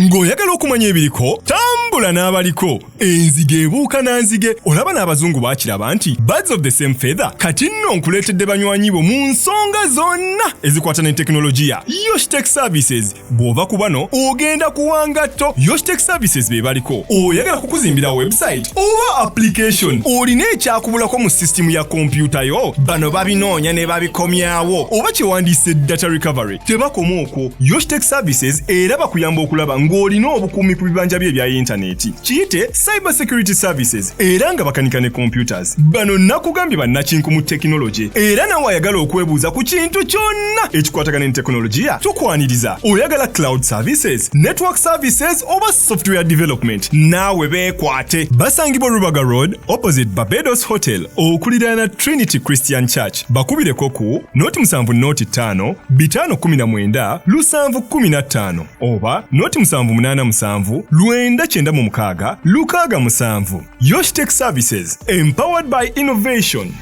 Ng'oyagala okumanya ebiriko, tambula n'abaliko. Enzige ebuuka na nzige. Olaba n'abazungu baakiraba nti birds of the same feather. Kati nno nkuleetedde banywanyi bo mu nsonga zonna ezikwata ne tekinologiya. Yoshtech Services. Bw'ova ku bano ogenda kuwa ngatto. Yoshtech Services be baliko. Oyagala kukuzimbira website oba application? Olina ekyakubulako mu sisitimu ya kompyuta yo? Bano babinoonya ne babikomyawo, oba kyewandiise data recovery. Tebakoma okwo, Yoshtech Services era bakuyamba okulaba ng'olina obukuumi ku bibanja bye ebya yintaneti, kiyite cyber security services, era nga bakanika ne computers. Bano nakugambye bannakinku mu tekinologi, era nawe ayagala okwebuuza ku kintu kyonna ekikwatagana ne tekinologiya tukwaniriza. Oyagala cloud services, network services oba software development, naawe beekwate. Basangibwa Rubaga Road, opposite Barbados Hotel, okuliraana Trinity Christian Church. Bakubireko ku 0 7 0 5 519 715 oba 0 7 8 7 996 67. Yoshtech Services, empowered by innovation.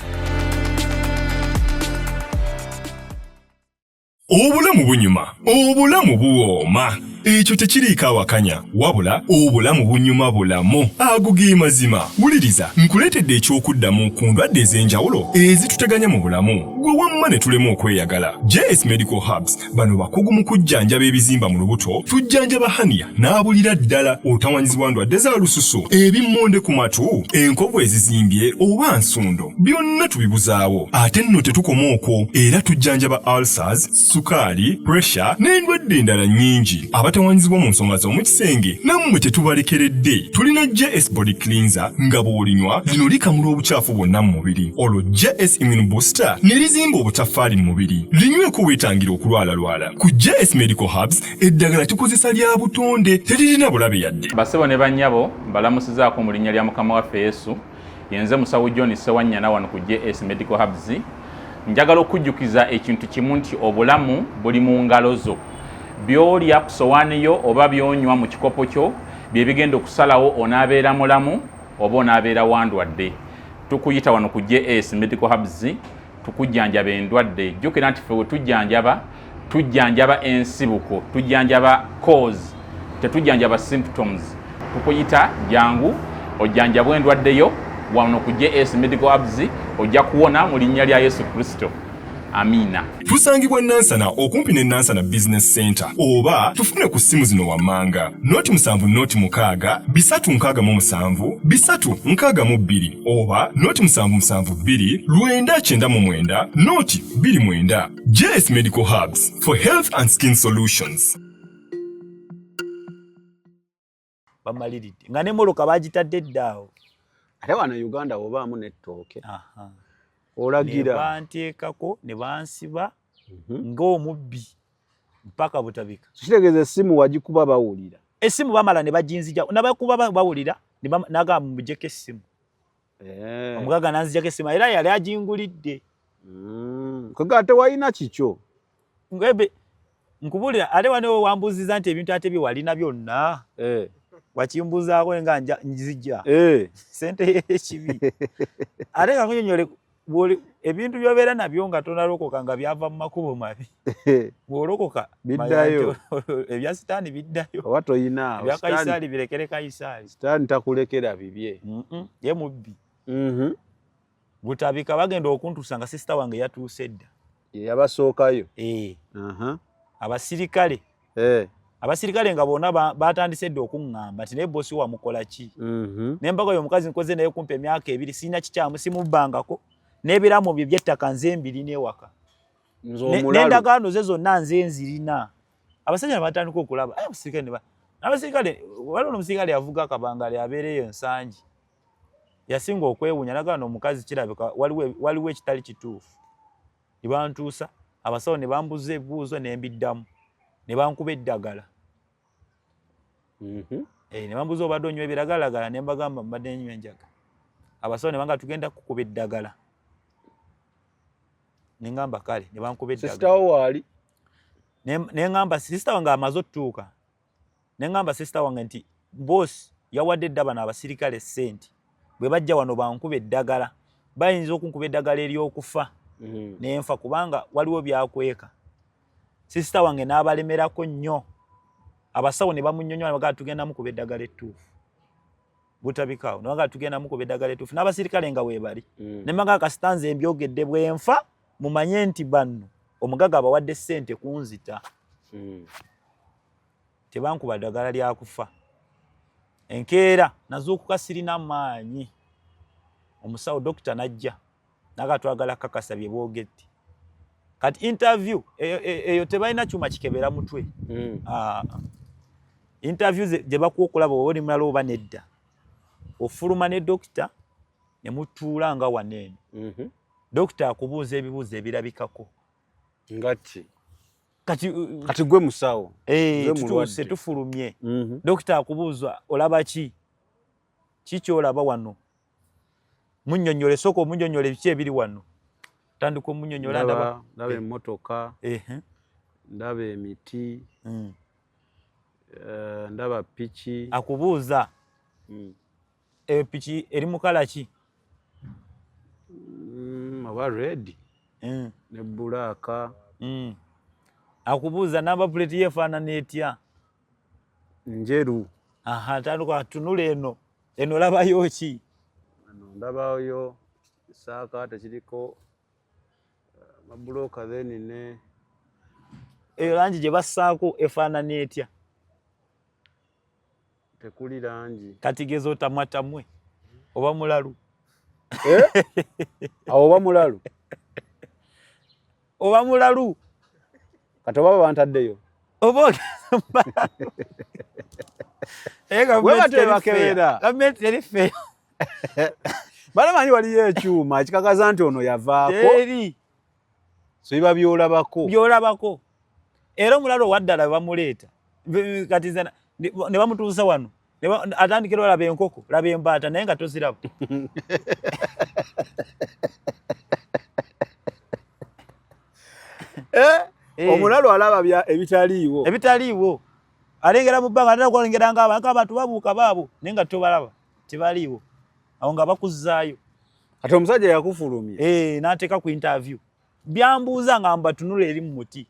Obulamu bunyuma, obulamu buwooma, ekyo tekiriiko awakanya, wabula obulamu bunyuma bulamu. Ago ge mazima. Wuliriza, nkuleetedde eky'okuddamu ku ndwadde ez'enjawulo ezituteganya mu bulamu, gwe wamma ne tulema okweyagala. JS Medical Hubs, bano bakugu mu kujjanjaba ebizimba mu lubuto. Tujjanjaba hania n'abulira ddala, otawanyizibwa ndwadde za lususu, ebimmonde ku matu, enkovu ezizimbye oba nsundo, byonna tubibuzaawo. Ate nno tetukoma okwo, era tujjanjaba ulcers, sukaali, pressure n'endwadde endala nnyingi. Abatawanyizibwa mu nsonga z'omu kisenge nammwe tetubalekeredde. Tulina JS Body Cleanser, nga bw'olinywa lino likamula obukyafu bwonna mu mubiri, olwo JS Immune Booster ne lizimba obutaffaali mu mubiri. Linyweko weetangira okulwalalwala. Ku JS Medical Hubs eddagala tukozesa lya butonde, teririna bulabe yadde. Basebo ne bannyabo, mbalamusizaako mu linnya lya Mukama waffe Yesu. Yenze musawo John Sewanyana wano ku JS Medical Hubs. Njagala okujjukiza ekintu kimu nti obulamu buli mu ngalo zo. By'olya ku sowaani yo oba by'onywa mu kikopo kyo bye bigenda okusalawo onaabeera mulamu oba onaabeera wandwadde. Tukuyita wano ku JS Medical Hubs tukujjanjaba endwadde. Jjukira nti ffe we tujjanjaba, tujjanjaba ensibuko, tujjanjaba cause, tetujjanjaba symptoms. Tukuyita jangu ojjanjabwe endwadde yo wano ku JS Medical Hubs, ojja kuwona mu linnya lya Yesu Kristo. Amiina. Tusangibwa Nansana, okumpi ne Nansana Business Center, oba tufune ku ssimu zino wammanga: 0 7 0 6 367 362 oba 0 7 7 2 999 0 29. JS Medical Hubs, for health and skin solutions. Bamaliridde nga nemmotoka bagitadde eddaawo. Ate wano Uganda wobaamu n'ettooke olagira. Ne banteekako ne bansiba ng'omubbi mpaka Butabika. Kitegeeza essimu wagikuba bawulira? Essimu bamala ne baginzija, nabakuba bawulira, nagamba muggyeko essimu. Omugaga nanzijako essimu, era yali agingulidde. Kwega tewalina kikyo. Ngebe nkubulira, ate wano wambuuziza nti ebintu ate bye walina byonna wakimbuuzaako nga nzija sente y'ekibi. Ate nga nkunyonyole, ebintu by'obeera nabyo nga tonalokoka nga byava mu makubo mabi, bw'olokoka Biddayo. ebya Sitaani biddayo. Oba toyina. Ebya Kayisaali birekere Kayisaali. Sitaani takulekera bibye. Ye mubbi. Butabika bagenda okuntuusa nga sisita wange yatuuse dda. Ye yabasookayo? Eh. Abasirikale abasirikale nga bonna batandise dda okuŋŋamba nti naye bosi wamukola ki? Nembaga oyo omukazi nkoze naye kumpa emyaka 2, sirina kikyamu, simubbangako, n'ebiramu bye by'ettaka nze mbirina ewaka. Nze omulalu. N'endagaano ze zonna nze nzirina. Abasajja ne batandika okulaba, "Ai, abasirikale ne abasirikale." Waliwo n'omusirikale yavuga akabangale abeereyo Ensangi, yasinga okwewuunya, nagamba omukazi kirabika waliwo ekitali kituufu. Ne bantuusa, abasawo ne bambuuza ebibuuzo ne mbiddamu, ne bankuba eddagala. Ne bambuuza obadde onywa ebiragalalagala, ne mbagamba mbadde nywa enjaga. Abasawo ne banga tugenda kukuba eddagala, ne ngamba kale, ne bankuba eddagala. Sisita wo waali? Ne ngamba sisita wange amaze otutuuka, ne ngamba sisita wange nti bosi yawadde edda bano abasirikale ssente, bwe bajja wano bankuba eddagala, bayinza okunkuba eddagala ery'okufa nenfa, kubanga waliwo byakweka. Sisita wange n'abalemerako nnyo. Abasawo ne bamunnyonnyola, bagamba tugenda mukuba eddagala ettuufu. Butabikaawo ne bagamba tugenda mukuba eddagala ettuufu, n'abasirikale nga weebali. Ne mbagamba kasita nze mbyogedde, bwenfa mumanye nti banno omugaga abawadde ssente kunzita. Tebankuba ddagala lyakufa. Enkeera nazuukuka sirina maanyi, omusawo dokita najja naga twagala kakasa bye boogedde. Kati interview eyo tebalina kyuma kikebera mutwe. Ah, interview gye bakuwa okulaba oba oli mulala oba nedda, ofuluma ne dokita ne mutuula nga wano eno. Dokita akubuuza ebibuuzo ebirabikako. Nga ki? Kati Kati gwe musawo, gwe tutuuse, mulwadde. Tufulumye. Dokita akubuuza, olaba ki? Ki kyolaba wano? Munnyonnyole, sooka omunnyonnyole biki ebiri wano. Tandika omunnyonnyola, ndaba Ndaba emmotoka, ndaba emiti, ndaba piki. Akubuuza, epiki eri mu colour ki? Oba red ne black. Akubuuza number plate ye efaanana etya? Njeru. Aha, tandika, tunula eno, eno olabayo ki? Ano ndabayo saaka tekiriko mabuloka, then ne Eyo langi gye bassaako efaanana etya? Tekuli langi. Kati geza otamwatamwe, oba mulalu. Eh? Awo oba mulalu. Oba mulalu. Kati oba bantaddeyo. Oba ogeza mulalu. Bwe bakebera. Gavumenti teri fair. Balamanyi waliyo ekyuma ekikakaza nti ono yavaako. Teri. So biba byolabako. Byolabako. Era omulalo owaddala bamuleeta, kati nze ne bamutuusa wano, atandikira olaba enkoko, laba embaata, naye nga toziraba. Eh? Eh. Omulalu alaba ebitaliiwo. Ebitaliiwo. Alengera mu bbanga, atera kwalengera nga abantu babuuka baabo, naye nga tobalaba, tebaliiwo. Awo nga bakuzzaayo. Kati omusajja yakufulumya. Eh, n'ateeka ku interview, byambuuza nga mbatunula eri mu muti.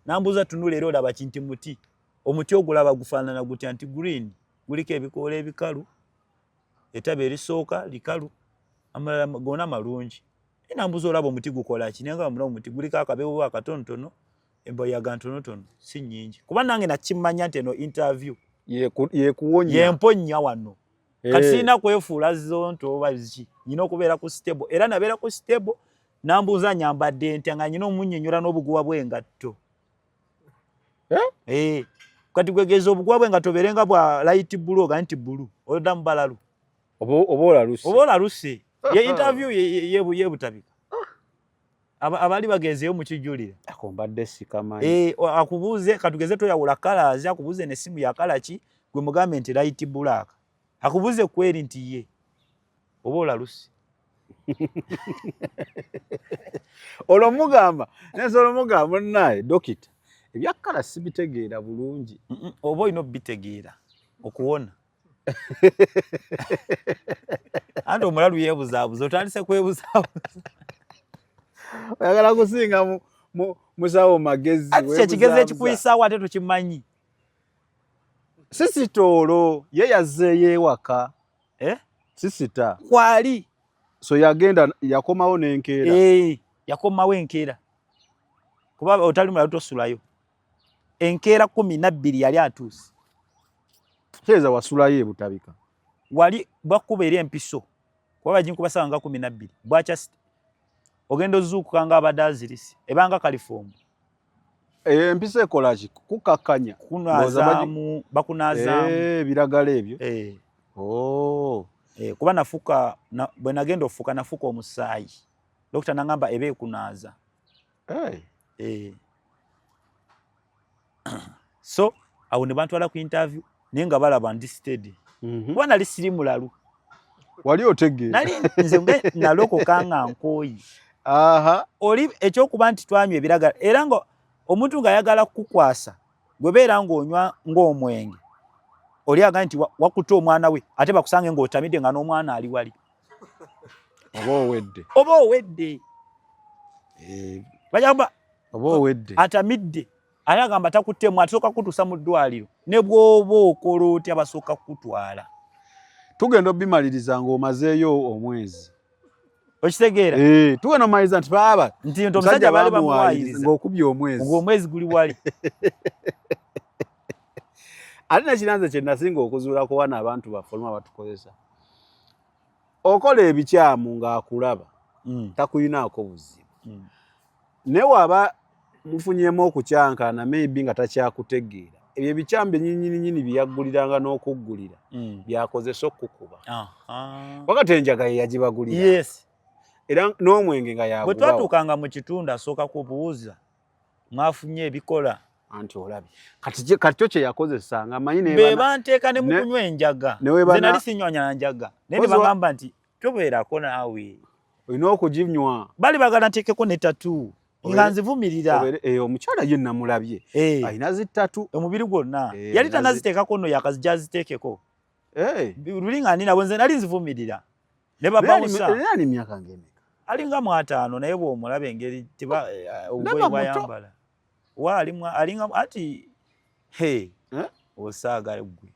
Nambuuza, tunula era olaba ki? Nti muti. Omuti ogulaba gufaanana gutya? Nti green, guliko ebikoola ebikalu, ettaba erisooka likalu, amalala gonna malungi. Naye nambuuza, olaba omuti gukola ki? Naye nga mulaba omuti guliko akabewo akatonotono, emboyaga ntonotono, si nnyingi, kuba nange nakimanya nti eno interview Yekuwonya. Yemponya wano. Kati sirina kwefuula zonto oba ki, nyina okubeera ku stable, era nabeera ku stable. Nambuuza nyambadde ntya, nga nyina omunnyonnyola n'obuguwa bw'engatto. Eh? Eh, kati gwegeza obuguwa bw'engatto obeere nga bwa light blue, oga nti blue, odda mu balalu. Oba olaluse. Oba olaluse. Ye interview yebutabika. Abaali bagenzeyo mukijjulira. Ako mbadde sikamanyi. Eh, akubuuze, katugeze toyawula colors, akubuuze n'essimu ya colour ki, gwe mugambe nti light black. Akubuuze kweri nti ye, oba olaluse. Olwo mugamba, nensobola omugamba, munnaye dokita, ebya colour sibitegeera bulungi. Oba olina obitegeera okuwona. Anti omulalu yeebuzaabuza, otandise kwebuzaabuza. Oyagala kusinga musawo magezi. Ati kyekigezo ekikuyisaawo ate tokimanyi. Sisita olwo ye yazzeeyo ewaka? Eh? Sisita Kwali. So yagenda, yakomawo n'enkeera? Eh, yakomawo enkeera, kuba otali mulalu tosulayo. Enkeera 12 yali atuuse. Kitegeeza wasulayo ebutabika? Wali bwakuba eri empiso, kuba baginkuba sawa nga 12, bwakya ogenda ozuukuka nga abadde azirise, ebanga kalifoomu. Empiso ekola ki? Kukakkanya? Kunazaamu, bakunazaamu. Ebiragala ebyo. Eh. Oh. Eh, kuba nafuka bwe nagenda ofuka, nafuka omusaayi, dokita nangamba eba ekunaaza. Hey. Eh. So awo ne bantwala ku interview, naye nga balaba ndi steady, kuba nali siri mulalu. Wali otegeera. Nali nze nalokoka nga nkooyi. Aha. Oli ekyokuba nti twanywa ebiragala, era nga omuntu ng'ayagala kukukwasa, gwe beera ng'onywa ng'omwenge, oli agambye nti wakutte omwana we, ate bakusange ng'otamidde nga n'omwana ali wali. Oba owedde. Oba owedde. Eh, bajamba oba owedde. Atamidde, ate agamba takuttemu, asooka kutuusa mu ddwaliro. Ne bw'oba okola otya basooka kukutwala. Tugenda obimaliriza ng'omazeeyo omwezi. Okitegeera? Eh, tugenda omaliriza nti baaba nti nti omusajja baali bamuwaayiriza ng'okubye omwezi, ng'omwezi guli wali. Ate nekiranze kye nasinga okuzuula ku bano abantu baffe olumu abatukozesa, okola ebikyamu ng'akulaba takuyinaako buzibu, naye waba mufunyemu okukyankana maybe nga takyakutegeera, ebyo ebikyamu byenyinyininyini byeyagguliranga n'okuggulira byakozesa okukukuba. Wakati enjaga ye yagibagulira. Yes. Era n'omwenge nga yagubawo. Bwe twatuukanga mu kitundu asooka kubuuza mwafunye ebikola. Anti olabye kati kati kyo kye yakozesanga amanyi ne be banteeka ne mu kunywa enjaga. Nze nali sinywanya njaga naye ne bagamba nti tobeerako naawe olina okuginywa. Bali bagala nteekeko ne tattoo nga nzivumirira. Eh, omukyala ye namulabye eh. alina zi tattoo omubiri gwonna eh, yali tanaziteekako nno yakazijja aziteekeko luli nga ndi nabo nze nali nzivumirira ne babawusa. Ali myaka ng'emeka? Alinga mu 50 naye bw'omulaba engeri obugoye bwayambala wa alinga ati he osaaga ggwe.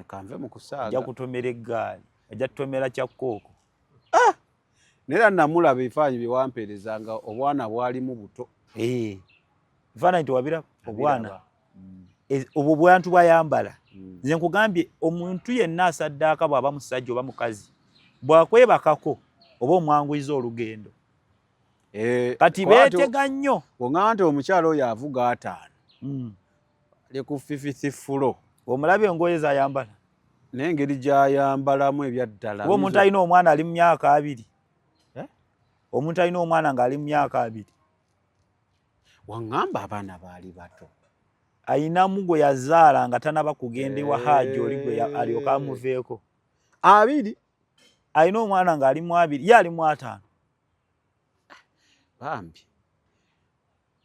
Kanve mu kusaaga. Ajja kutomera eggaali, ajja kutomera kya kkooko. Ah! Naye era namulaba ebifaananyi bye wampeereza nga obwana bwalimu buto. Ebifaananyi tewabiraba obwana obwo bwantu bwayambala. Nze nkugambye omuntu yenna asaddaaka bw'aba musajja oba mukazi bw'akwebakako oba omwanguyiza olugendo. Kati beetega nnyo. Bw'oŋŋamba nti omukyala oyo avuga 50 ali ku fifth floor. Omulaba engoye z'ayambala n'engeri gy'ayambalamu ebyaddala. Oba omuntu alina omwana ali mu myaka 20. Omuntu alina omwana ng'ali mu myaka 20. Waŋŋamba abaana baali bato. Ayinamu gwe yazaala nga tanaba kugenda ewa Hajji oli gwe alyoka amuveeko. 20. Alina omwana ng'ali mu 20, ye ali mu 50. Bambi.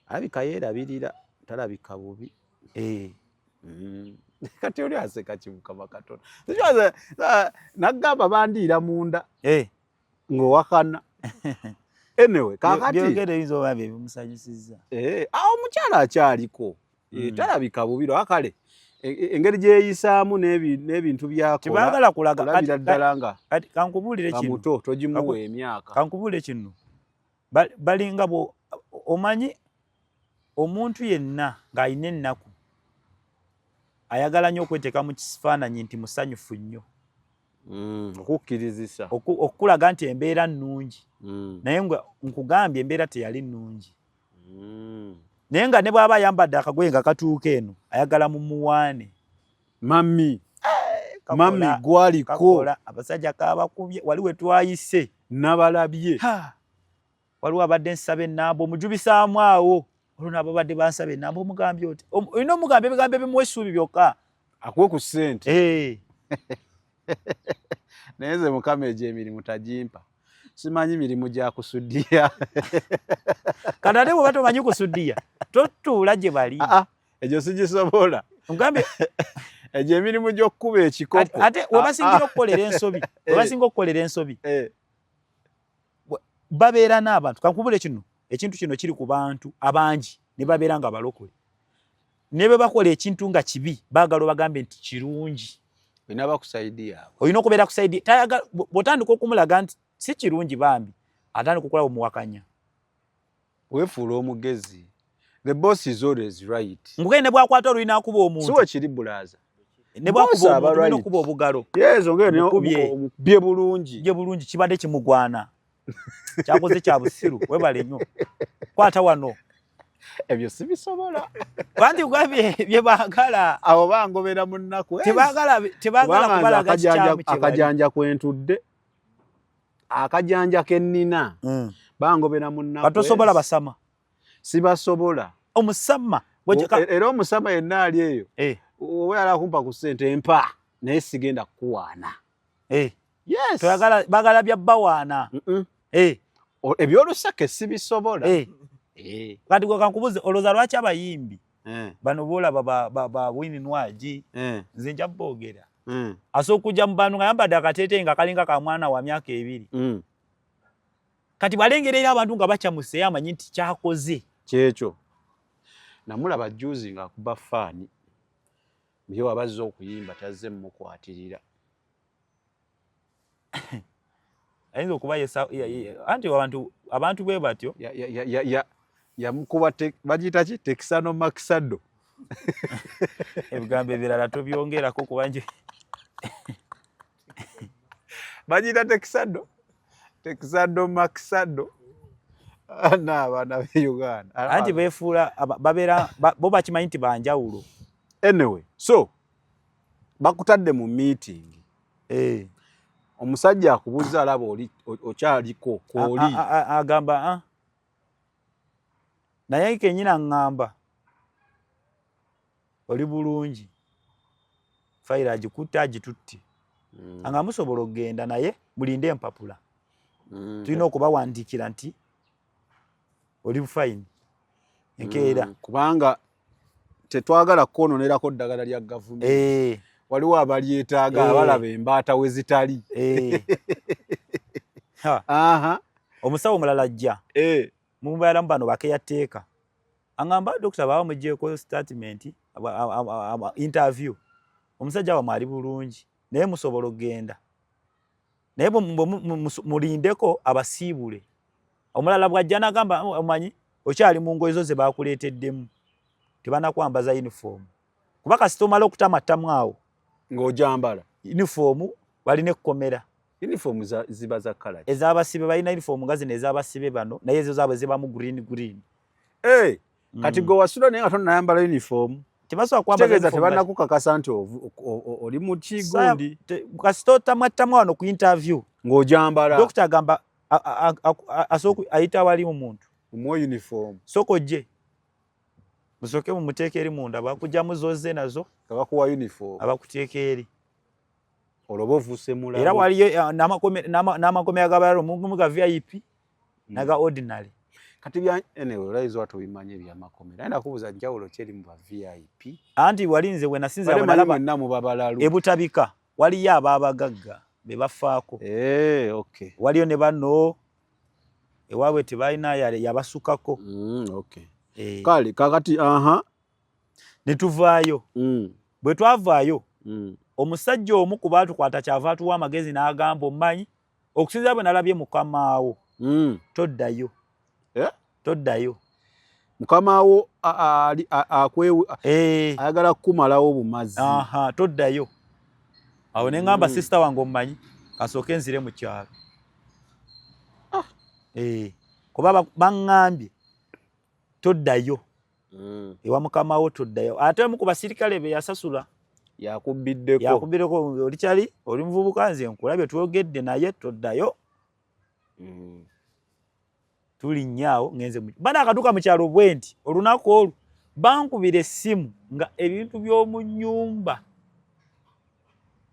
Alabika yeerabirira, talabika bubi. Kati oli aseka kimukama katono. Nagamba bandiira munda. Ng'owakana. Anyway, kakati byogere eyinza oba bye bimusanyusizza. Awo omukyala akyaliko. Talabika bubi lwa kale. Engeri gyeyisaamu n'ebintu byakola. Tebaagala kulaga. Olabira ddala nga kati kankubuulire kino. Muto togimuwa emyaka. Kankubuulire kino. Balinga bwo omanyi omuntu yenna ng'alina ennaku ayagala nnyo okweteeka mu kifaananyi nti musanyufu nnyo. Okukkirizisa. Okukulaga nti embeera nnungi. Naye nga nkugambye embeera teyali nnungi. Naye nga ne bw'aba ayambadde akagoye nga katuuka eno ayagala mumuwaane. Mami. Mami gwaliko. Abasajja kabakubye wali we twayise. Nabalabye. Waliwo abadde nsaba ennamba omujubisaamu awo. Olwo nabo babadde bansaba ennamba omugambye oti. Olina omugamba ebigambo ebimuwa essuubi byokka. Akuwe ku ssente. Naye nze Mukama egyo emirimu tagimpa. Simanyi mirimu gya kusudiya. Kati ate bw'oba tomanyi kusudiya totuula gye bali. Egyo sigisobola. Ngambye egyo emirimu gy'okukuba ekikopo. Ate we basingira okukolera ensobi, we basinga okukolera ensobi. Babeera n'abantu. Kankubule kino, ekintu kino kiri ku bantu abangi ne babeera nga balokole. Ne bwe bakola ekintu nga kibi, baagala obagambe nti kirungi. Olina ba ku side yaabwe. Olina okubeera ku side. Bw'otandika okumulaga nti si kirungi bambi, atandika okulaba omuwakanya. Weefuula omugezi. The boss is always right. Nkugende ne bw'akwata olulina akuba omuntu. Si we kiri bulaza. Ne bw'akuba omuntu olina okuba obugalo. Yes, ongere omukubye bulungi. Bye bulungi kibadde kimugwana. Kyakoze kya busiru, webale nnyo. Kwata wano. Ebyo sibisobola. Bandi kugambye bye baagala. Abo bangobera mu nnaku. Tebaagala kubalaga kikyamu kye bali. Akajanja kwentudde. Akajanja ke nnina. Bangobera mu nnaku. Batosobola basama. Sibasobola. Omusama. Era omusama yenna ali eyo. Oba yali akumpa ku ssente mpa naye sigenda kukuwaana. Yes. Toyagala bagala bya bawaana. Ebyoluseke sibisobola. Kati gwe kankubuze olowooza lwaki abayimbi bano boolaba ba Winnie Nwagi nze nja boogera. Asobola okujja mu bantu ng'ayambadde akateeteeyi nga kalinga ka mwana wa myaka 2. Kati bw'alengera eri abantu nga bakyamuse amanyi nti kyakoze. Kyekyo. Namulaba juzi ng'akuba faani. Ye wabazze okuyimba tazze mukwatirira. Ayinza okuba anti abantu bwe batyo. Yamukuba bagiyita ki? Texano Maxado. Ebigambo ebirala tobyongerako kuba nje. Bagiyita Texado. Texado Maxado. N'abaana b'e Uganda. Anti beefuula babeera bo bakimanyi nti banjawulo. Anyway, so bakutadde mu meeting. Eh. Omusajja akubuuza alaba oli okyaliko kwoli. Agamba naye kennyini aŋŋamba oli bulungi. Fayiro agikutte agitutte. Anga musobola okugenda naye mulinde empapula. Tulina okubawandiikira nti oli fine. Enkeera. Kubanga tetwagala kwononerako ddagala lya gavumenti. Waliwo abalyetaaga abalaba embaata we zitali. Omusawo omulala ajja. Mumbeeramu bano bakeyateeka. Angamba dokita baba muggyeko statement interview. Omusajja wammwe ali bulungi naye musobola okugenda. Naye mulindeko abasiibule. Omulala bw'ajja n'agamba omanyi okyali mu ngoye zo ze baakuleeteddemu. Tebanakwambaza uniform. Kuba kasita omala okutamattamu awo. Ng'ojambala. Uniform balina ekkomera. Uniform ziba za colour. Ez'abasibe balina uniform nga zino ez'abasibe bano naye ezo zaabwe zibamu green green. Kati gwe wasula naye nga tonnayambala uniform. Tebasobola kwambaza uniform. Tebannakukakasa nti oli mu kigundi. Kasita otamattamu wano ku interview. Ng'ojambala. Dokita agamba asooka ayita awali omuntu. Omuwa uniform. Sooka ojje. Musooke mumuteeke eri munda bakugyamu zozze nazo. Abakuwa uniform. Abakuteeka eri. Olwo ovuuse mulalu. Era waliyo n'amakomera g'abalala omugumu ga VIP n'aga ordinary. Kati bya anyway olayiza watu bimanye ebyamakomera. Naye nakubuuza njawulo ki eri mu ba VIP? Anti wali nze we nasinzira bwe nalaba mwenna muba balalu. Ebutabika waliyo ab'abagagga be bafaako. Okay. Waliyo ne bano ewaabwe tebalina yabasukako. Okay. Kale kakati Ne tuvaayo. Bwe twavaayo, omusajja omu ku baatukwata kyava atuwa amagezi n'agamba omumanyi okusinziira bwe nalabye mukamaawo toddayo. Toddayo. Mukamaawo ayagala kukumalawo obumazi. Toddayo. Awo ne ŋŋamba sister wange omumanyi kasooke nzire mu kyalo. Kuba baŋŋambye toddayo. Ewa mukamaawo toddayo. Ate omu ku basirikale be yasasula. Yakubbiddeko. Yakubbiddeko oli kyali oli muvubuka nze nkulabye twogedde naye toddayo. Tulinnya awo ngenze bana akatuuka mu kyalo bwe nti olunaku olwo bankubira essimu nga ebintu by'omu nnyumba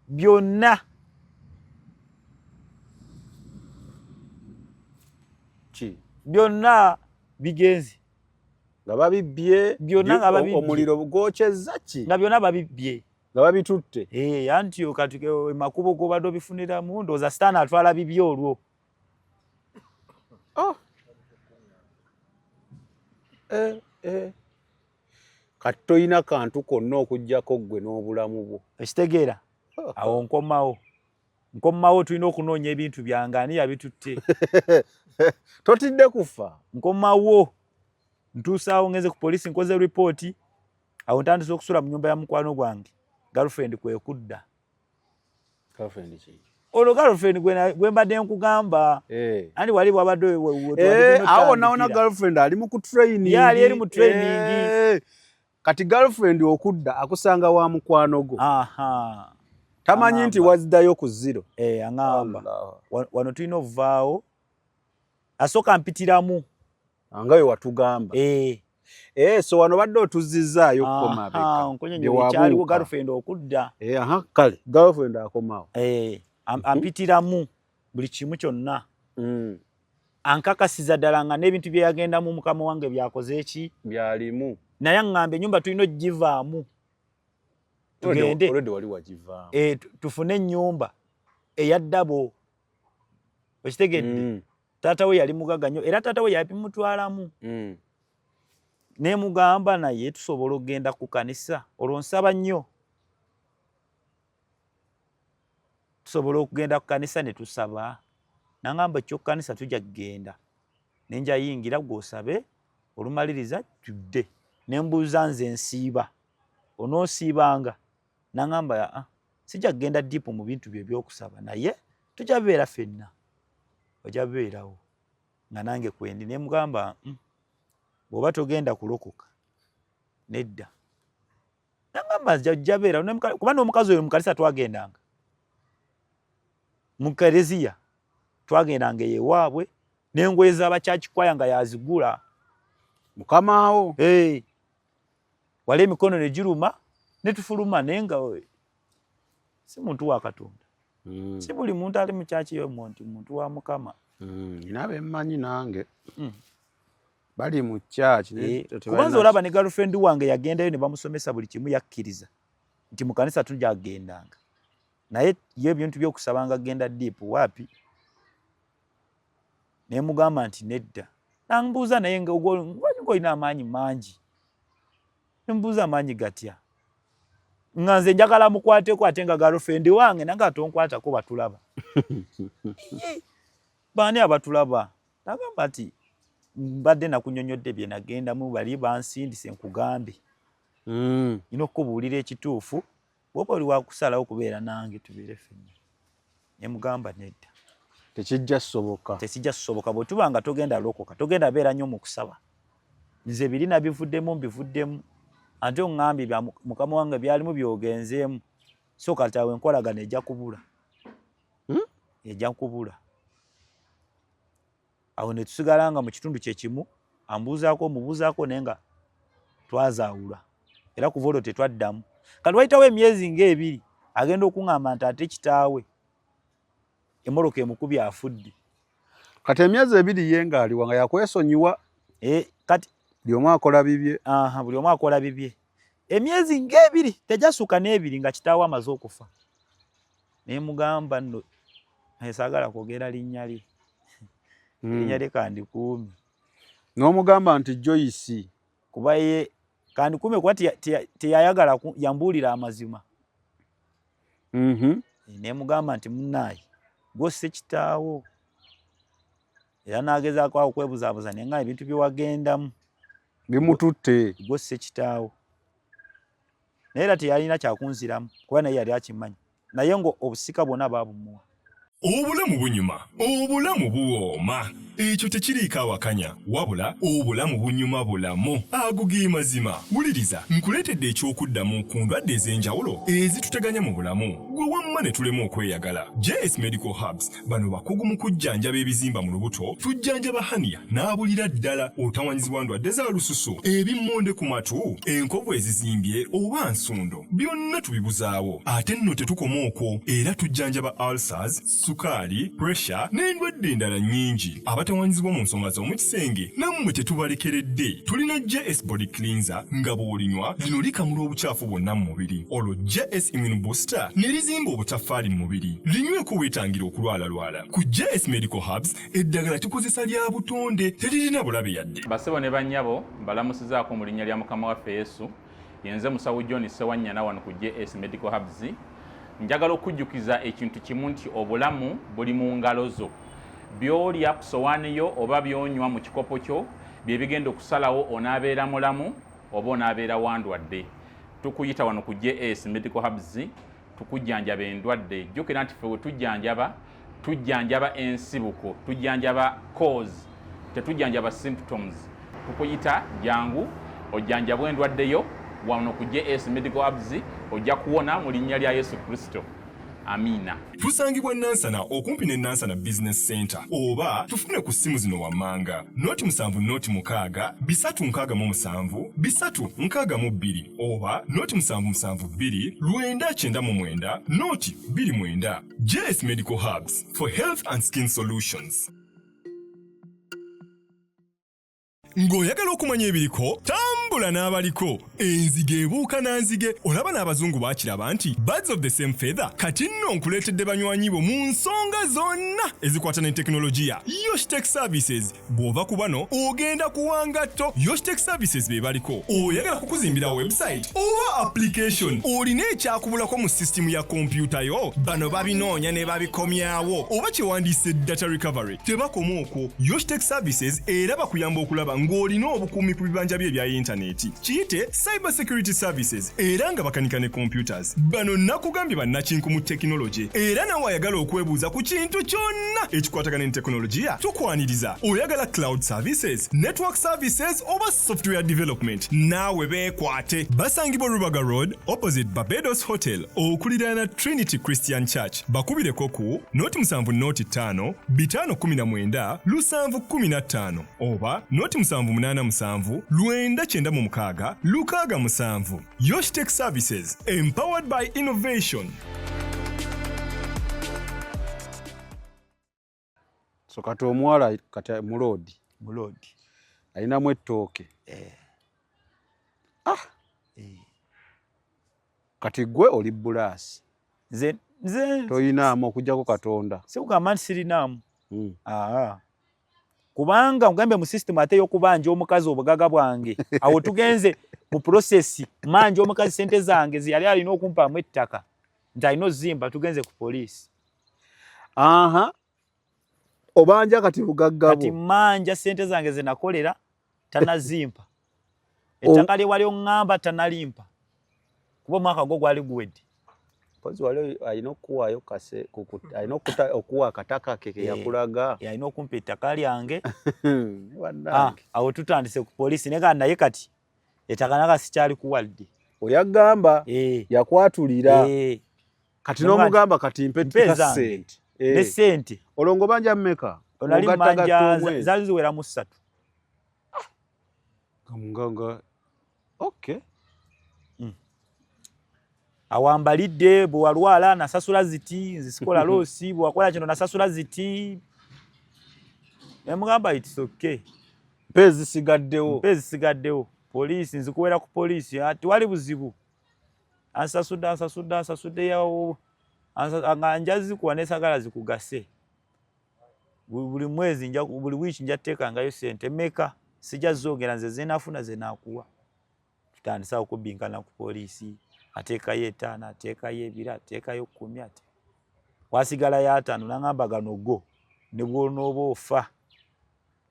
byonna ki byonna bigenze. Nga babibbye byonna nga babibbye. Omuliro gwokyezza ki? Nga byonna babibbye. Nga babitutte. Anti kati makubo g'obadde obifuniramu ndowooza sitaani atwala bibye olwo. Kati toyina kantu konna okuggyako ggwe n'obulamu bwo. Ekitegeera? Awo nkomawo. Nkomawo tulina okunoonya ebintu byange ani yabitutte. Totidde kufa. Nkomawo. Ntuusaawo ngenze ku poliisi nkoze ripooti. Awo ntandise okusula mu nnyumba ya mukwano gwange. Girlfriend kwe kudda. Girlfriend ki? Olwo girlfriend gwe mbadde nkugamba. Anti wali bwabadde awo naona girlfriend ali mu ku training. Ye ali eri mu training. Kati girlfriend okudda akusanga wa mukwano gwo. Tamanyi nti waziddayo ku zero. Aŋŋamba. Wano tulina ovaawo. Asooka mpitiramu. Nga we watugamba. So wano badde otuzzizaayo mabega. Nkunyonyola girlfriend okudda. Kale girlfriend akomawo. Ampitiramu buli kimu kyonna. Ankakasiza ddala nga n'ebintu bye yagendamu mukama wange byakoze ki? Byalimu. Naye aŋŋamba ennyumba tulina ogivaamu. Tugende. Already wali wagivaamu. Tufune ennyumba eya ddabo. Okitegedde? Taata we yali mugagga nnyo era taata we yabimutwalamu. Ne mugamba naye tusobola okugenda ku kanisa olwo nsaba nnyo. Tusobola okugenda ku kanisa ne tusaba? Nangamba ekyo kanisa tujja kugenda, nenja yingira gwosabe, olumaliriza tudde. Nembuuza, nze nsiiba, onoosiibanga? Nangamba, ah, sijja kugenda deep mu bintu bye ebyokusaba, naye tujja beera ffenna, ojja beerawo nga nange kwendi. Nemugamba, bw'oba togenda kulokoka, nedda. Nangamba jja beerawo, kuba n'omukazi oyo mu kanisa twagendanga, mu kereziya twagendanga ewaabwe, n'engoye z'abakyakikwaya nga yazigula. Mukamaawo? Hey. Wali emikono ne giruma ne tufuluma, naye nga si muntu wa Katonda. Si buli muntu ali mu kyaki yomwo nti muntu wa Mukama. Nina bemmanyi nange bali mu kyaki. Eh, kubanza olaba ne girlfriend wange yagendayo ne bamusomesa buli kimu, yakkiriza nti mu kanisa tujja kugendanga, naye ye ebintu by'okusabanga genda deep waapi. Nemugamba nti nedda. Nambuuza, naye nga olina amaanyi mangi? Nembuuza, amaanyi gatya, nga nze njagala mukwateko, ate nga girlfriend wange? Nange tonkwatako, batulaba. Baani abatulaba? Nagamba nti mbadde nakunyonyodde bye nagendamu, bali bansindise nkugambe. Nina okukubuulira ekituufu, bwoba oli wakusalawo okubeera nange, tubeere ffenna. Nemugamba nedda. Tekijja soboka. Tekijja kusoboka. Bwe tuba nga togenda lokoka, togenda beera nnyo mu kusaba. Nze biri nabivuddemu, mbivuddemu, ate oŋŋambye bya mukama wange byalimu byogenzeemu, so kati awo enkolagano ejja kubula. Ejja kubula. Awo ne tusigala nga mu kitundu kye kimu, ambuuzaako, omubuuzaako, naye nga twazaawula, era kuva olwo tetwaddamu. Kati wayitawo emyezi ng'ebiri, agenda okuŋŋamba nti ate kitaawe emmotoka emukubye, afudde. Kati emyezi 2 ye ng'aliwa, nga yakwesonyiwa? E, kati buli omu akola bibye. Aha, buli omu akola bibye. Emyezi ng'ebiri, tejasuka n'ebiri, nga kitaawe amaze okufa. Naye mugamba nno saagala kwogera linnya lye. Erinnya lye kandikuumi. N'omugamba nti Joyce. Kuba ye kandikuume, kuba teyayagala yambuulira amazima. Ne mugamba nti munnaaye, gwosse kitaawo. Era n'agezaako awo okwebuzaabuza, naye nga ebintu bye wagendamu Bimututte. Gwosse kitaawo. Naye era teyalina kyakunziramu, kuba naye yali akimanyi, naye nga obusika bwonna baabumuwa. Obulamu bunyuma, obulamu buwooma, ekyo tekiriiko awakanya, wabula obulamu bunyuma bulamu, ago ge mazima. Wuliriza, nkuleetedde ekyokuddamu ku ndwadde ez'enjawulo ezituteganya mu bulamu, gwe wamma ne tulema okweyagala. JS Medical Herbs, bano bakugu mu kujjanjaba ebizimba mu lubuto. Tujjanjaba hernia n'abulira ddala, otawanyizibwa ndwadde za lususu, ebimmonde ku matu, enkovu ezizimbye oba nsundo, byonna tubibuzaawo. Ate nno tetukoma okwo, era tujjanjaba ulcers, sukaali, pressure n'endwadde endala nnyingi. Abatawanyizibwa mu nsonga z'omu kisenge nammwe tetubalekeredde. Tulina JS Body Cleanser, nga bw'olinywa lino likamula obukyafu bwonna mu mubiri, olwo JS Immune Booster ne lizimba obutaffaali mu mubiri. Linyweko weetangira okulwalalwala. Ku JS Medical Herbs eddagala tukozesa lya butonde, teririna bulabe yadde. Basebo ne bannyabo, mbalamusizaako mu linnya lya Mukama waffe Yesu. Yenze musawo John Sewanyana wano ku JS Medical Herbs. Njagala okujjukiza ekintu kimu nti obulamu buli mu ngalo zo. By'olya ku sowaani yo oba by'onywa mu kikopo kyo bye bigenda okusalawo onaabeera mulamu oba onaabeera wandwadde. Tukuyita wano ku JS Medical Herbs tukujjanjaba endwadde. Jjukira nti ffe we tujjanjaba, tujjanjaba ensibuko, tujjanjaba cause, tetujjanjaba symptoms. Tukuyita, jangu ojjanjabwe endwadde yo wano ku JS Medical Herbs, ojja kuwona mu linnya lya Yesu Kristo. Amiina. Tusangibwa Nansana, okumpi ne Nansana Business Center, oba tufune ku ssimu zino wammanga: 076 367 362 oba 0772 999 029. JS Medical Herbs for health and skin solutions. Ng'oyagala okumanya ebiriko, tambula. Tambula n'abaliko. Enzige ebuuka na nzige. Olaba n'abazungu baakiraba nti birds of the same feather. Kati nno nkuleetedde banywanyi bo mu nsonga zonna ezikwata ne tekinologiya. Yoshtech Services. Bw'ova ku bano ogenda kuwa ngatto. Yoshtech Services be baliko. Oyagala kukuzimbira website oba application? Olina ekyakubulako mu sisitimu ya kompyuta yo? Bano babinoonya ne babikomyawo oba kyewandiise data recovery. Tebakoma okwo. Yoshtech Services era bakuyamba okulaba ng'olina obukuumi ku bibanja byo ebya yintaneeti. Kiyite Cyber Security Services era nga bakanika ne computers. Bano nakugambye bannakinku mu tekinologi era nawe ayagala okwebuuza ku kintu kyonna ekikwatagana ne tekinologiya tukwaniriza. Oyagala cloud services, network services oba software development, naawe beekwate. Basangibwa Rubaga Road opposite Barbados Hotel okuliraana Trinity Christian Church. Bakubireko ku noti 7 noti 5 519 715 oba noti 787 996 67. Yoshtech Services, empowered by innovation. So kati omuwala kati muloodi. Muloodi. Alinamu ettooke. Kati gwe oli bulaasi. Nze toyinaamu okuggyako Katonda. Sikugamba nti sirinaamu. Kubanga ngambe mu system ate y'okubanja omukazi obugaga bwange. Awo tugenze mu process manja omukazi sente zange ziyali alina okumpaamu ettaka. Nti alina ozimba tugenze ku poliisi. Obanja kati bugagga bwo. Kati manja sente zange ze nakolera tanazimpa. Ettaka lye wali oŋŋamba tanalimpa. Kuba omwaka gwo gwali guwedde. Mpozi wali alina okuwaayo kase, alina okuwa akataka ke ke yakulaga. Alina okumpa ettaka lyange. Bannange. Awo tutandise ku poliisi naye kandi naye kati ettaka naka sikyali kuwadde. Oyagamba yakwatulira. Kati n'omugamba kati mpe Mpe ttaka zange. ssente. Ne ssente. Olwo ng'obanja mmeka? Nali Ogatta mmanja gatta omwezi. zaali ziwera mu 3. Nga, okay. Awambalidde bwe walwala nasasula ziti, nze sikola loosi, bwe wakola kino nasasula ziti. Ne mugamba it's okay. Mpe ezisigaddewo. Mpe ezisigaddewo. Poliisi nzikuwera ku poliisi, tewali buzibu. Ansasudde, ansasudde, ansasudde yawo. Nga nja zikuwa ne sagala zikugase. Buli mwezi nja, buli wiiki nja kuteekangayo ssente mmeka, sijja zoogera nze ze nafuna ze naakuwa. Tutandise awo okubbinkana ku poliisi, ateekayo 5, ateekayo 2, ateekayo 10, ate wasigalayo 5, n'angamba gano go ne bw'onooba ofa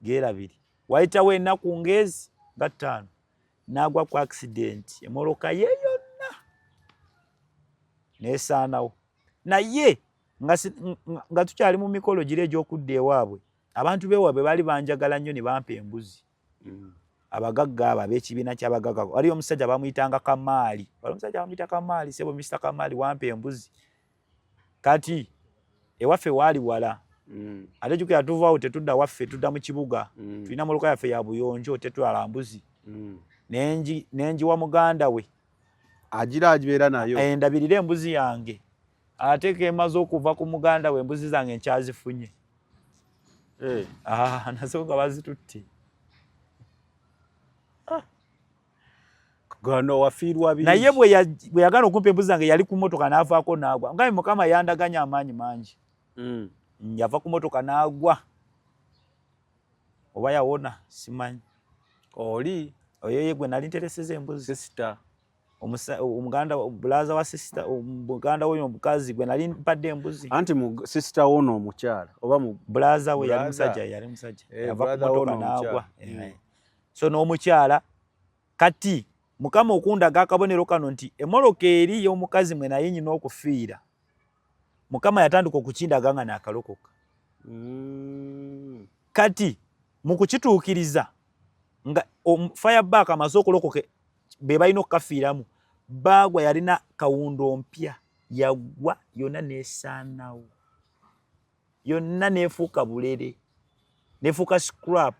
geerabire. Wayitawo ennaku ng'ezi nga 5, n'agwa ku accident, emmotoka ye yonna n'esaanawo. Naye nga tukyali mu mikolo giri egy'okudda ewaabwe, abantu b'ewaabwe baali banjagala nnyo ne bampa embuzi. Abagagga abo ab'ekibiina ky'abagagga, waliyo omusajja bamuyitanga Kamaali. Waliwo omusajja bamuyita Kamaali, ssebo Mister Kamaali wampa embuzi. Kati ewaffe waali wala. Ate jjukira tuvaawo tetudda waffe, tudda mu kibuga. Tulina mmotoka yaffe ya buyonjo, tetwala mbuzi. Nenjiwa muganda we. Agira agibeera nayo. Ndabirire embuzi yange. Ate kemaze okuva ku muganda we embuzi zange nkyazifunye. Nazo nga bazitutte. Gano wafiirwa bingi. Naye bwe yagaana okumpa embuzi zange yali ku mmotoka n'avaako n'agwa. Nga Mukama yandaganya amaanyi mangi. Yava ku mmotoka n'agwa. Oba yawona simanyi. Oli? Oyo ye gwe nali ntereseza embuzi. Sister. Omuganda, bulaza wa sister, omuganda w'oyo omukazi gwe nali mpadde embuzi. Anti mu sister wono omukyala oba mu bulaza we yali Bulaza. musajja, yali musajja. Yava ku Brother mmotoka wono n'agwa. omukyala. So n'omukyala kati Mukama okundaga akabonero kano nti emmoloka eri y'omukazi mwe naye nnyina okufiira. Mukama yatandika okukindaga nga naakalokoka. Kati mu kukituukiriza nga fireback amaze okulokoka be balina okukafiiramu, baagwa yalina kawundo mpya yagwa yonna n'esaanawo. Yonna n'efuuka bulere, n'efuuka scrap.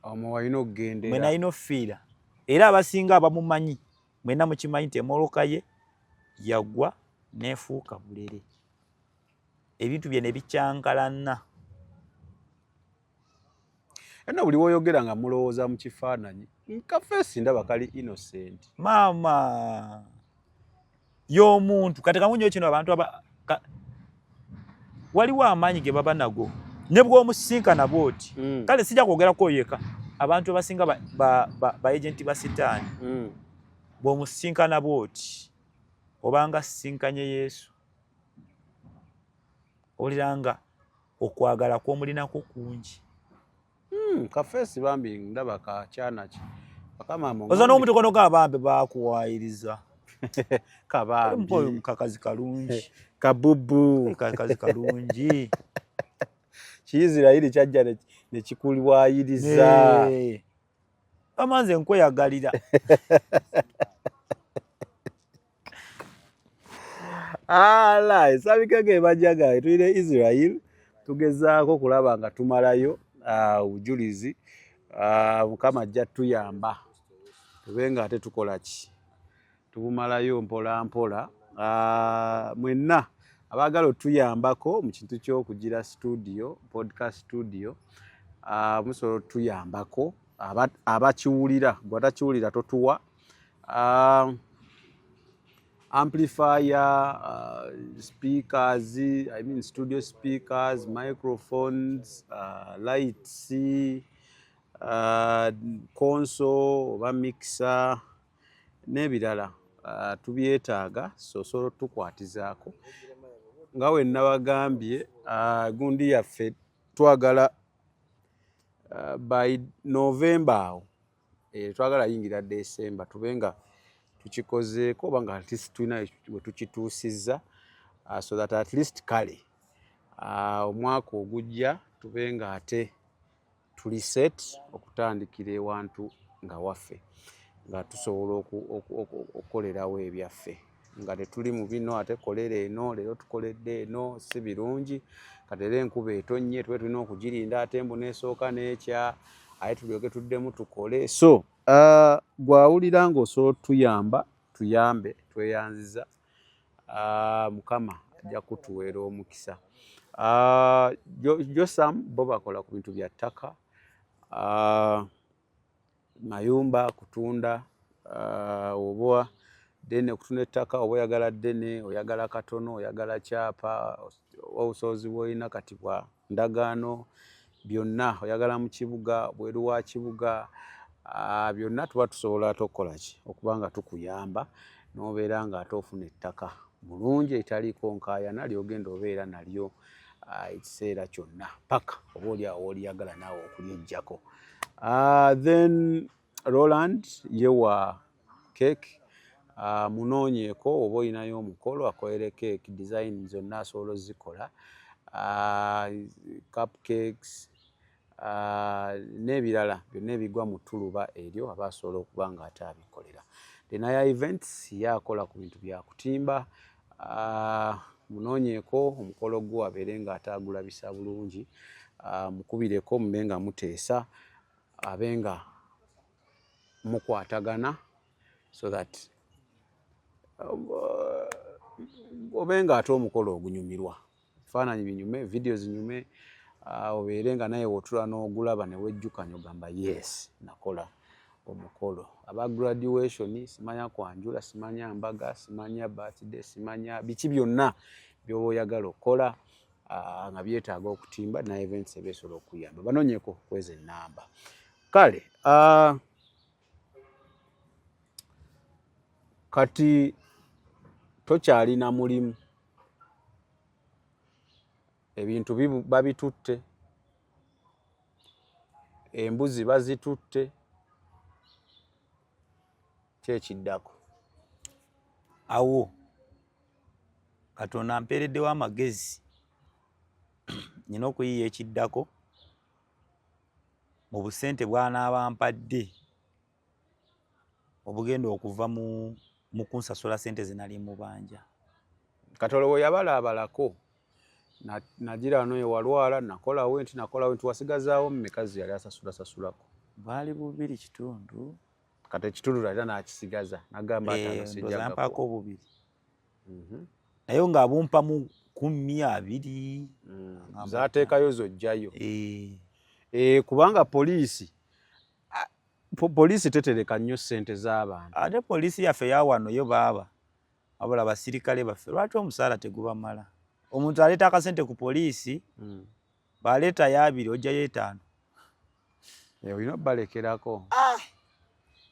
Omwo walina okugendera. Mwe nalina okufiira. Era abasinga abamumanyi mwenna mukimanyi nti emmoloka ye yagwa n'efuuka bulere. Ebintu bye ne bikyankalana. Eno buli w'oyogera nga mulowooza mu kifaananyi. Kafeesi ndaba kali innocent. Maama y'omuntu kati kamunyo kino abantu aba waliwo amaanyi ge baba nago ne bw'omusisinkana bw'oti. Kale sijja kwogerako yeka, abantu abasinga ba agenti ba sitaani. Bw'omusisinkana bw'oti obanga sisinkanye Yesu, owulira nga okwagala kw'omulinako kungi. Kafeesi bambi ndaba kakyana ki akamaama. Oza n'omutukono g'abambi bakuwaayiriza. Kabambi. Kakazi kalungi. Kabubu. Kakazi kalungi. Kiisirayiri kyajja nekikuliwayiriza. Amanze nkweyagalira. Ala esabika ge bajaga tulina Israel, tugezaako kulaba nga tumalayo obujulizi. Mukama ajja tuyamba tube nga ate tukola ki, tubumalayo mpola mpola. Mwenna abaagala otuyambako mu kintu ky'okugira studio, podcast studio, musobola otuyambako. Abakiwulira, gwe atakiwulira totuwa. Amplifier, speakers, I mean studio speakers, microphones, lights, console oba mixer n'ebirala, tubyetaaga. So osobola otukwatizaako nga we nabagambye, gundi yaffe twagala by November awo, twagala yingira December tube nga tukikozeeko oba nga at least tulina we tukituusizza, so that at least kale omwaka ogujja tube nga ate tuli set okutandikira ewantu nga waffe, nga tusobola okukolerawo ebyaffe, nga tetuli mu bino ate kolera eno, leero tukoledde eno, si birungi. Kati era enkuba etonnye, tube tulina okugirinda ate mbu neesooka n'ekya, ate tulyoke tuddemu tukole. So gwawulira ng'osobola otuyamba, tuyambe, tweyanziza. Mukama ajja kutuweera omukisa. Josam bo bakola ku bintu bya ttaka, mayumba kutunda, oba ddene okutunda ettaka, oba oyagala ddene, oyagala katono, oyagala kyapa, obusobozi bw'olina kati bwa ndagaano, byonna oyagala mu kibuga, bweru wa kibuga, byonna tuba tusobola ate okukola ki, okuba nga tukuyamba n'obeera nga ate ofuna ettaka bulungi etaliiko nkaayana ly'ogenda obeera nalyo ekiseera kyonna paka oba oli awo oliyagala naawe okulyeggyako. Then Roland ye wa cake, munoonyeeko oba olinayo omukolo, akolere cake design zonna asobola ozikola, cupcakes n'ebirala byonna ebigwa mu ttuluba eryo aba asobola okuba nga ate abikolera. Denaya Events ye akola ku bintu bya kutimba, munoonyeeko omukolo gwo abeere nga ate agulabisa bulungi, mukubireko mube nga muteesa, abe nga mukwatagana so that obe nga ate omukolo ogunyumirwa, ebifaananyi binyume, vidiyo zinyume, obeere nga naye wotula n'ogulaba ne wejjukanya ogamba yes, nakola omukolo. Aba graduation, simanya kwanjula, simanya mbaga, simanya birthday, simanya biki byonna by'oba oyagala okukola nga byetaaga okutimba, na events ebeesobola okuyamba, banoonyeko kweza ennamba. Kale kati tokyalina mulimu, ebintu babitutte, embuzi bazitutte, kyekiddako? Awo Katonda ampeereddewo amagezi, nina okuyiiya ekiddako mu busente bw'anaaba mpadde obugenda okuva mu kunsasula sente ze nali mubanja. Katolo we yabalaabalako nagira wano ewalwala, nakolawo nti nakolawo nti wasigazaawo mmeka ze yali asasula sasulako? Bwali 2.5. Kati ekitundu era n'akisigaza n'agamba ataano sijja mpaako obubiri. Naye ng'abumpa mu 20. Zaateekayo zojjayo. Kubanga poliisi Poliisi tetereka nnyo ssente z'abantu. Ate poliisi yaffe yawano yo baaba, wabula basirikale baffe, lwaki omusaala tegubamala? Omuntu aleeta akasente ku poliisi, baleetayo 20, ojjayo 5. Eh, olina obbalekerako.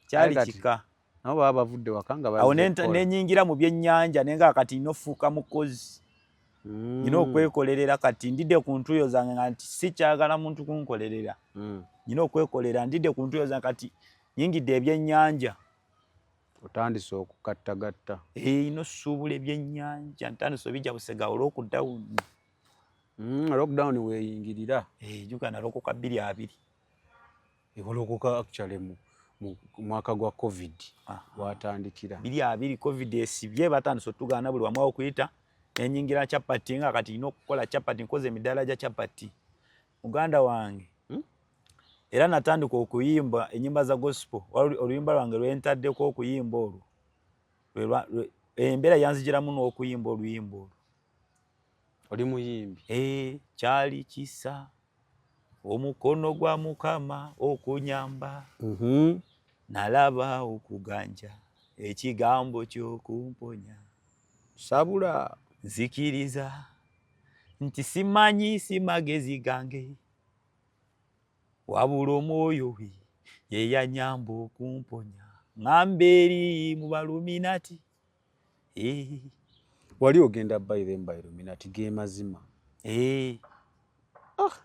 Kyali Kati kika. Nabo baba bavudde waka nga Awo bazze kukola. nenyingira mu byennyanja, nenga kati nina ofuuka mukozi, nina okwekolerera. Kati ndidde ku ntuuyo zange nga nti sikyagala muntu kunkolerera, nina okwekolera. Ndidde ku ntuuyo zange, kati nyingidde ebyennyanja. Otandise okugattagatta. Eh, ino osuubula ebyennyanja, ntandise obijja Busega olw'okudawuni. Lockdown weeyingirira. Eh, juga nalokoka 2020. Ewalokoka actually mu mwaka gwa COVID watandikira. 2020 COVID esibye, batandise otugaana buli wamu okuyita, nenyingira chapati, nga kati nina okukola chapati, nkoze emidaala gya chapati, muganda wange. Era natandika okuyimba ennyimba za gospel. Oluyimba lwange lwentaddeko okuyimba olwo, embeera yanzigiramu n'okuyimba oluyimba olwo. Oli muyimbi? Eh, kyali kisa omukono gwa Mukama okunyamba, nalaba okuganja ekigambo ky'okumponya. Sabula. Nzikiriza nti simanyi, si magezi gange, wabula omwoyo we ye yanyamba okumponya, ŋŋamba eri mu baluminati. Eh. Wali ogenda by them by Illuminati, ge mazima? Eh. Ah.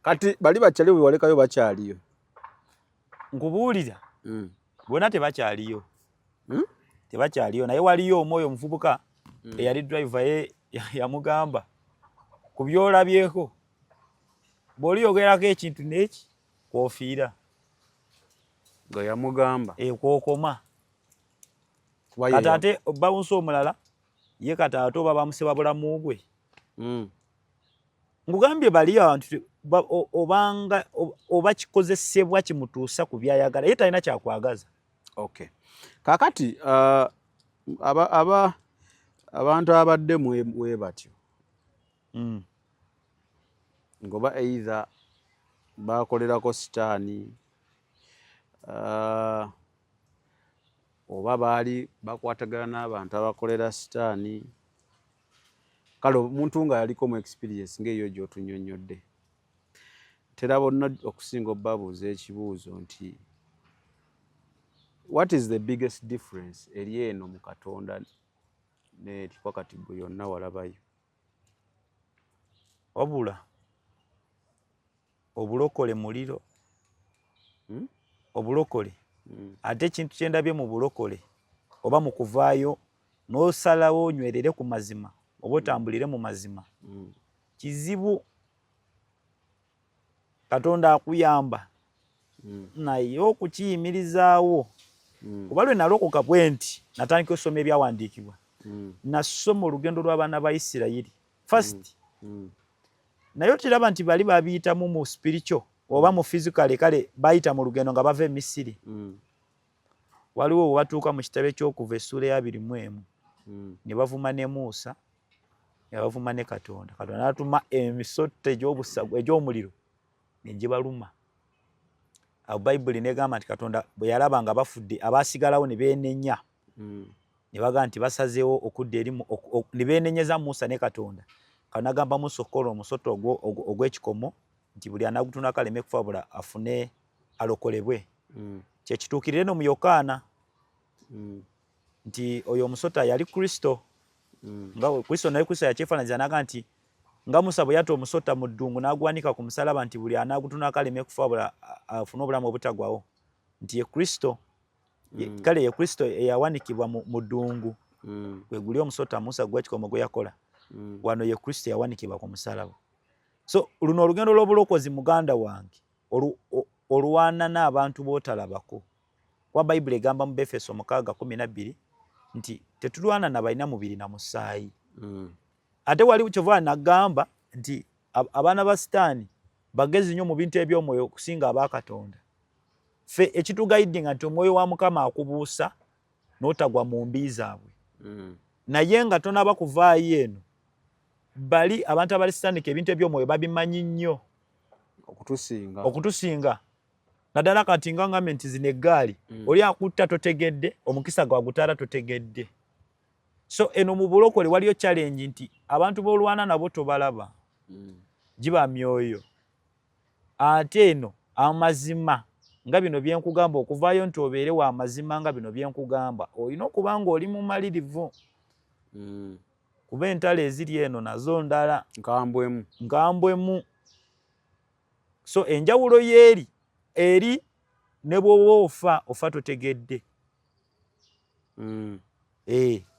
Kati bali bakyali bwe walekayo bakyaliyo? Nkubuulira, bonna tebakyaliyo. Tebakyaliyo, naye waliyo omwoyo omuvubuka eyali driver ye yamugamba ku byolabyeko, bw'oliyogerako ekintu neki kwofiira. Nga yamugamba? E, kwokoma. Kati ate bawunsa omulala ye, kati ate oba bamuseba bulamu bwe. Nkugambye bali abantu obanga oba kikozesebwa kimutuusa ku byayagala, ye talina kyakwagaza. Okay, kakati aba abantu abadde mwe batyo ngoba either bakolerako sitaani, oba baali bakwatagana n'abantu abakolera sitaani, kale omuntu nga yaliko mu experience ng'eyo gy'otunnyonnyodde, tera bonna okusinga obbabuuza ekibuuzo nti, what is the biggest difference eri eno mu Katonda n'eri wakati? Gwe yonna walabayo. Wabula obulokole muliro. Obulokole, ate ekintu kyendabye mu bulokole oba mu kuvaayo n'osalawo onywerere ku mazima oba otambulire mu mazima, kizibu. Katonda akuyamba, naye okukiyimirizaawo, kuba lwe nalokoka bwe nti natandika okusoma ebyawandiikibwa, nasoma olugendo lw'abaana ba Isirayiri first, naye otiraba nti bali babiyitamu mu spiritual oba mu physical. Kale bayita mu lugendo nga bava e Misiri. Waliwo we batuuka mu kitabo ekyokuva essuula eya 21, ne bavuma ne Musa, ne bavuma ne Katonda. Katonda n'atuma emisota egy'obusago egy'omuliro ne gibaluma. Awo Bayibuli negamba nti Katonda bwe yalaba nga bafudde, abaasigalawo ne beenenya, ne bagamba nti basazeewo okudda eri ne beenenyeza Musa ne Katonda. Katonda n'agamba Musa okukola omusota ogw'ekikomo, nti buli anagutunako aleme kufa, bula afune alokolebwe. Kyekituukirire no mu Yokaana, nti oyo omusota yali Kristo. Nga Kristo, naye Kristo yakyefaananyiza n'agamba nti nga Musa bwe yatta omusota mu ddungu n'agwanika ku musalaba, nti buli anaagutunako aleme kufa, bula afune obulamu obutagwawo, nti ye Kristo. Kale ye Kristo eyawanikibwa mu ddungu, gwe guli omusota Musa gw'ekikomo gwe yakola. Wano ye Kristo yawanikibwa ku musalaba. So luno olugendo lw'obulokozi, muganda wange, olwana n'abantu b'otalabako, kuba Bayibuli egamba mu Befeso 6:12 nti tetulwana na balina mubiri na musaayi. Ate wali kyova nagamba nti abaana ba Sitaani bagezi nnyo mu bintu eby'omwoyo okusinga abakatonda. Ffe ekituguidinga nti omwoyo wa Mukama akubuusa n'otagwa mu mbi zaabwe. Naye nga tonaba kuvaayo eno, bali abantu abali sitanika ebintu eby'omwoyo babimanyi nnyo okutusinga. Okutusinga. Naddala kati nga ngambye nti zino eggaali, oli akutta totegedde, omukisa gwagutaala totegedde. So eno mu bulokole waliyo challenge nti abantu b'olwana nabo tobalaba, giba myoyo. Ate eno amazima nga bino byenkugamba, okuvaayo nti obeere wa mazima nga bino byenkugamba, olina okuba nga oli mumalirivu, kuba entalo eziri eno nazo ndala. Nkambwemu. Nkambwemu. So enjawulo yeeri eri ne bw'oba ofa, ofa totegedde.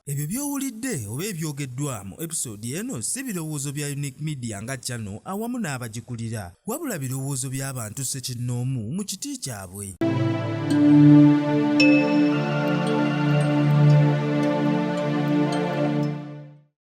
Ebyo by'owulidde oba ebyogeddwa mu episode eno si birowoozo bya Unique Media nga channel awamu n'abagikulira, wabula birowoozo by'abantu ssekinnoomu mu kiti kyabwe.